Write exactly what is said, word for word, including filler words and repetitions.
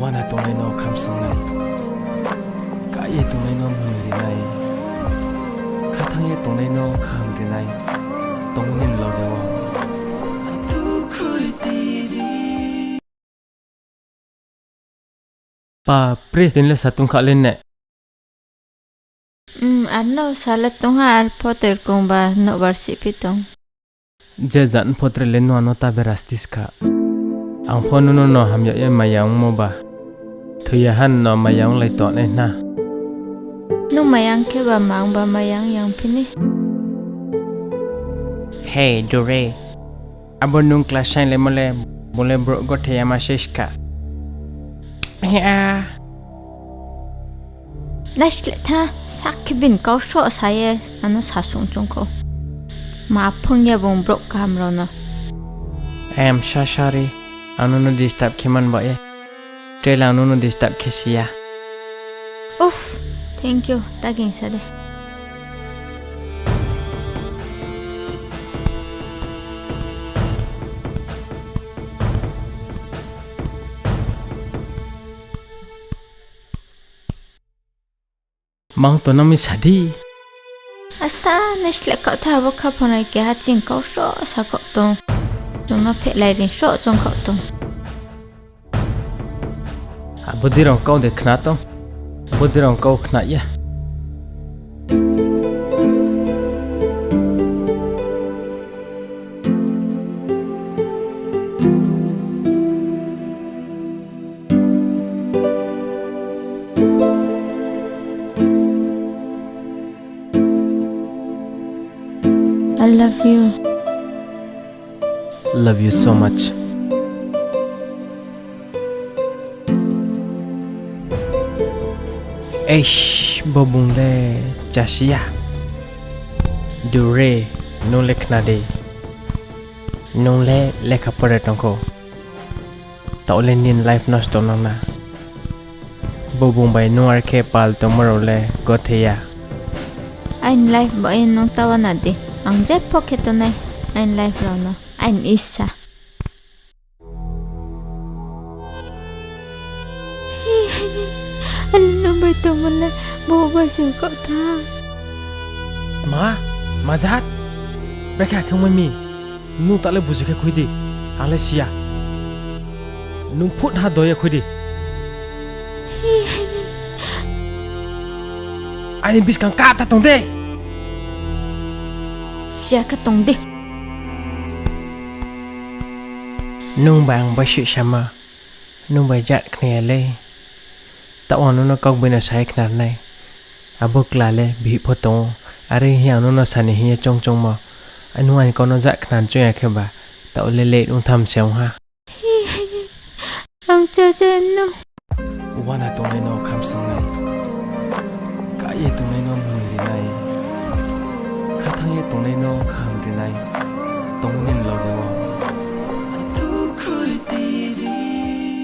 Uana tongnai no khamsang nai, kah ye tongnai no mnoi ri nai, khathang ye tongnai no kham ri nai, tong nini loge wo. Papri, tini le sa tong kha le ne. Arno sa le tong ha, arpho toirkong ba nouhbar sihphi tong. Je jat pho tre le nung ano ta berasti skha. Ang pho nung no ham yag ye maya ongmo ba. Thoi ya ha no maya onglai tongnai hna. Nung maya ong khe ba mang ba maya ong yang phi ni. Hey, Dore. Abo nung class sainglaimo le, bung le brouh gothei yama se skha. Naisleh tha, sakhe bini kau sroh sa ye ano sasung choung kho. Ma phung ye bung brouh kaham rao no. I am so sorry. Ang nung no disturb khe man ba ye. Tre le ang nung no disturb khe si ya. Uff, thank you, ta gingsa de. Mang tongnang mi sa di. Asta, naisleh khaoh tha, abo khaphang nai keha ching kau sroh sa khaoh tong. Chung no phehlai ring sroh choung khaoh tong. Abo dei rao kau de khna tong. Abo dei rao kau khna ya. I love you. Love you so much. Eish, bo bung le chasi ya. Dore, nung le khna di. Nung le lekha pore tong kho. Taoh le nini life nosto nang na. Bo bung bai nung are khe pal tongmo rao le gothei ya. Aini life bo ye nung ta uana di. Ang jepho khe tongnai aini life rao no. Aini isa. Aini nung bai tongmo le bo bai se khaoh tha. Ma, ma jat? Brekhe akhe ongmai mi? Nung ta le buji khe khui di, ang le si ya. Nung phut ha do ye khui di. Aini buskang kata tong de. Si ya khe tong di. Nung bai ang baisuh sama, nung bai jat khna ya le. Taoh ang nung no kaugboino sa ye khna ri nai. Abo kla le bihih pho tong ou. Are hing ye ang nung no sa ni hing ye choung choungmo. Nung aini kau no jat khna choung ya khe ba, taoh le late ong tham se ong ha. Ang cha je no. Uana tongnai no khamsang nai, kah ye tongnai no mnoi ri nai, khathang ye tongnai no kham ri nai, tong nini loge wo.